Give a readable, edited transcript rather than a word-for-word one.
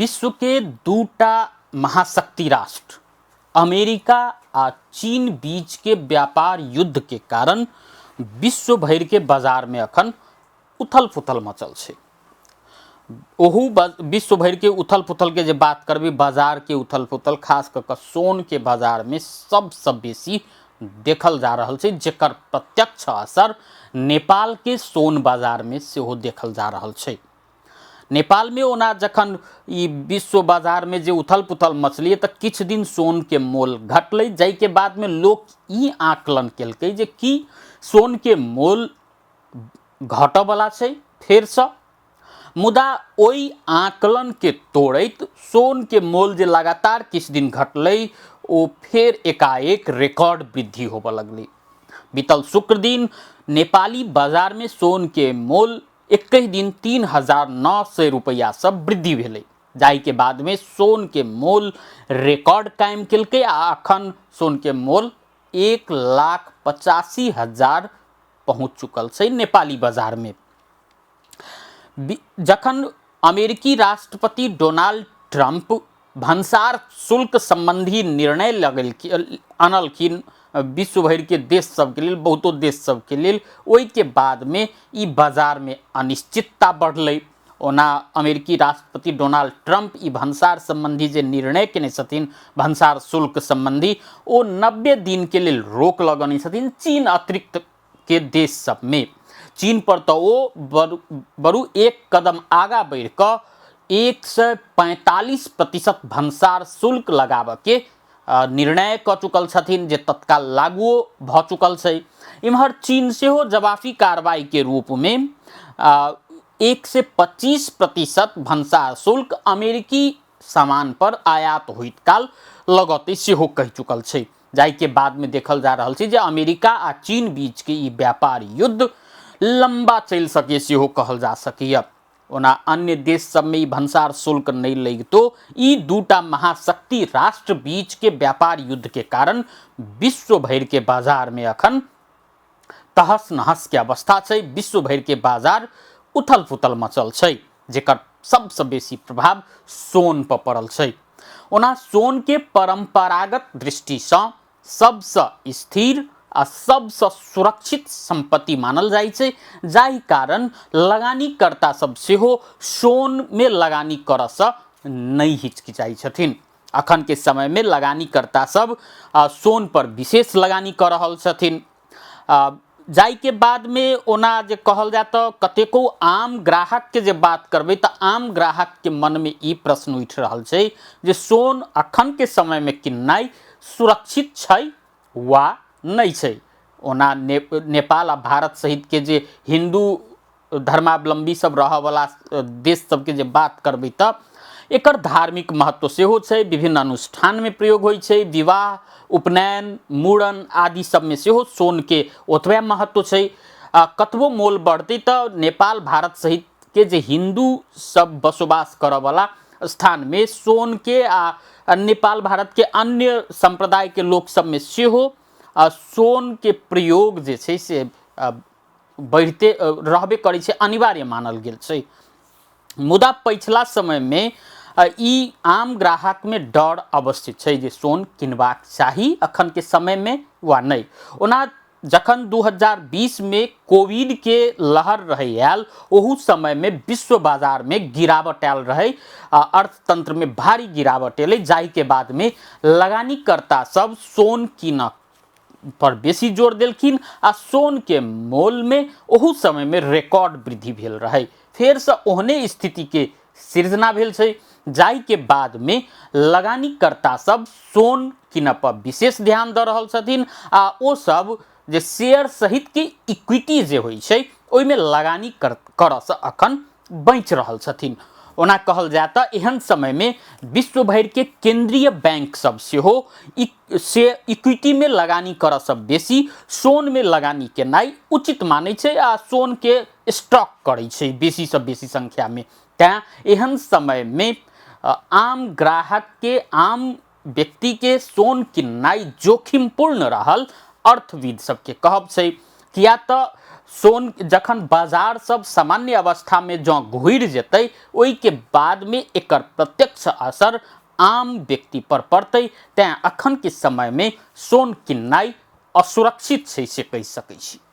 विश्व के दूटा महाशक्ति राष्ट्र अमेरिका आ चीन बीच के व्यापार युद्ध के कारण विश्व भरि के बाजार में अखन उथल पुथल मचल छै। ओहू विश्व भरि के उथल पुथल के जे बात करबै, बाजार के उथल पुथल खास कऽ कऽ सोन के बाजार में सबसँ बेसी देखल जा रहल छै, जेकर प्रत्यक्ष असर नेपाल के सोन बाजार में सेहो देखल जा रहल छै। नेपाल में ओना जखन ई विश्व बाजार में जे उथल पुथल मचलै तऽ किछु दिन सोन के मोल घटलै, जाहिके बाद में लोक ई आकलन केलकै जे की सोन के मोल घटऽवला छै फेरसँ। मुदा ओहि आकलन के तोड़ैत सोन के मोल जे लगातार किछु दिन घटलै ओ फेर एकाएक रिकॉर्ड वृद्धि होबऽ लगलै। बीतल शुक्र दिन नेपाली बाजार में सोन के मोल एकहि दिन 3,900 रुपैआसँ वृद्धि भेलै, जाहिके बादमे सोनके मोल रिकॉर्ड कायम केलकै आ अखन सोनके मोल 1,85,000 पहुँच चुकल छै नेपाली बाजारमे। जखन अमेरिकी राष्ट्रपति डोनाल्ड ट्रंप भंसार शुल्क संबंधी निर्णय लगेलखिन, अनलखिन विश्व भरिके देश सबके लेल, बहुतो देश सबके लेल, ओहिके बादमे ई बाजारमे अनिश्चितता बढ़लै। ओना अमेरिकी राष्ट्रपति डोनाल्ड ट्रंप ई भंसार संबंधी जे निर्णय केने छथिन, भंसार शुल्क संबंधी, ओ 90 दिनके लेल रोक लगौने छथिन चीन अतिरिक्त के देश सबमे। चीन पर तऽ ओ बरु एक कदम आगा बढ़ि कऽ 145% भंसार शुल्क लगाबऽके निर्णय कऽ चुकल छथिन, जे तत्काल लागुओ भऽ चुकल छै। इम्हर चीन सेहो जवाफी कार्रवाईके रूपमे 125% भंसार शुल्क अमेरिकी सामान पर आयात होइत काल लगतै सेहो कहि चुकल छै, जाहिके बादमे देखल जा रहल छै जे अमेरिका आ चीन बीचके ई व्यापार युद्ध लम्बा चलि सके सेहो कहल जा सकैए। ओना अन्य देश सबमे ई भंसार शुल्क नहि लगितो ई दूटा महाशक्ति राष्ट्र बीचके व्यापार युद्धके कारण विश्व भरिके बाजारमे अखन तहस नहस के अवस्था छै। विश्व भरिके बाजार उथल पुथल मचल छै, जेकर सबसँ बेसी प्रभाव सोन पर पड़ल छै। ओना सोन के परंपरागत दृष्टिसँ सबसँ स्थिर आ सबसँ सुरक्षित संपत्ति मानल जाइ छै, जाहि कारण लगानीकर्ता सब सेहो सोन में लगानी करऽसँ नहि हिचकिचाइ छथिन। अखन के समय में लगानीकर्ता सब सोन पर विशेष लगानी कऽ रहल छथिन। जाहिके बादमे ओना जे कहल जाय तऽ कतेको आम ग्राहकके जे बात करबै तऽ आम ग्राहकके मनमे ई प्रश्न उठि रहल छै जे सोन अखनके समयमे किननाइ सुरक्षित छै वा नहि छै। ओना नेपाल आ भारत सहितके जे हिन्दू धर्मावलम्बी सब रहऽवला देश सबके जे बात करबै तऽ एकर धार्मिक महत्व सेहो छै, विभिन्न अनुष्ठानमे प्रयोग होइ छै, विवाह, उपनयन, मूड़न आदि सबमे सेहो सोनके ओतबे महत्व छै। आ कतबो मोल बढ़तै तऽ नेपाल भारत सहितके जे हिन्दू सब बसोबास करऽवला स्थानमे सोनके आ नेपाल भारतके अन्य सम्प्रदायके लोक सबमे सेहो सोनके प्रयोग जे छै से बढ़िते रहबे करै छै, अनिवार्य मानल गेल छै। मुदा पछिला समयमे ई आम ग्राहकमे डर अवश्य छै जे सोन किनबाक चाही अखनके समयमे वा नहि। ओना जखन 2020 मे कोविडके लहर रहै आयल, ओहू समयमे विश्व बाजारमे गिरावट आयल रहै, अर्थतंत्रमे भारी गिरावट एलै, जाहिके बादमे लगानीकर्ता सब सोन कीनऽ पर बेसी जोर देलखिन आ सोनके मोलमे ओहू समयमे रिकॉर्ड वृद्धि भेल रहै। फेरसँ ओहने स्थितिके सृजना भेल छै, जाहिके बादमे लगानीकर्ता सब सोन कीनऽ पर विशेष ध्यान दऽ रहल छथिन आ ओ सब जे शेयर सहितके इक्विटी जे होइ छै ओहिमे लगानी करऽसँ अखन बचि रहल छथिन। ओना कहल जाय तऽ एहन समयमे विश्व भरिके केंद्रीय बैंक सब सेहो से इक्विटीमे लगानी करऽसँ बेसी सोनमे लगानी केनाइ उचित मानै छै आ सोनके स्टॉक करै छै बेसीसँ बेसी संख्यामे। तैँ एहन समयमे आम ग्राहकके, आम व्यक्तिके सोन किननाइ जोखिमपूर्ण रहल अर्थविद सबके कहब छै, किया तऽ सोन जखन बाजार सब सामान्य अवस्था में जँ घुरि जेतै, ओहिके बाद में एकर प्रत्यक्ष असर आम व्यक्ति पर पड़तै। तैं अखन के समय में सोन किननाइ असुरक्षित छै से कहि सकै छी।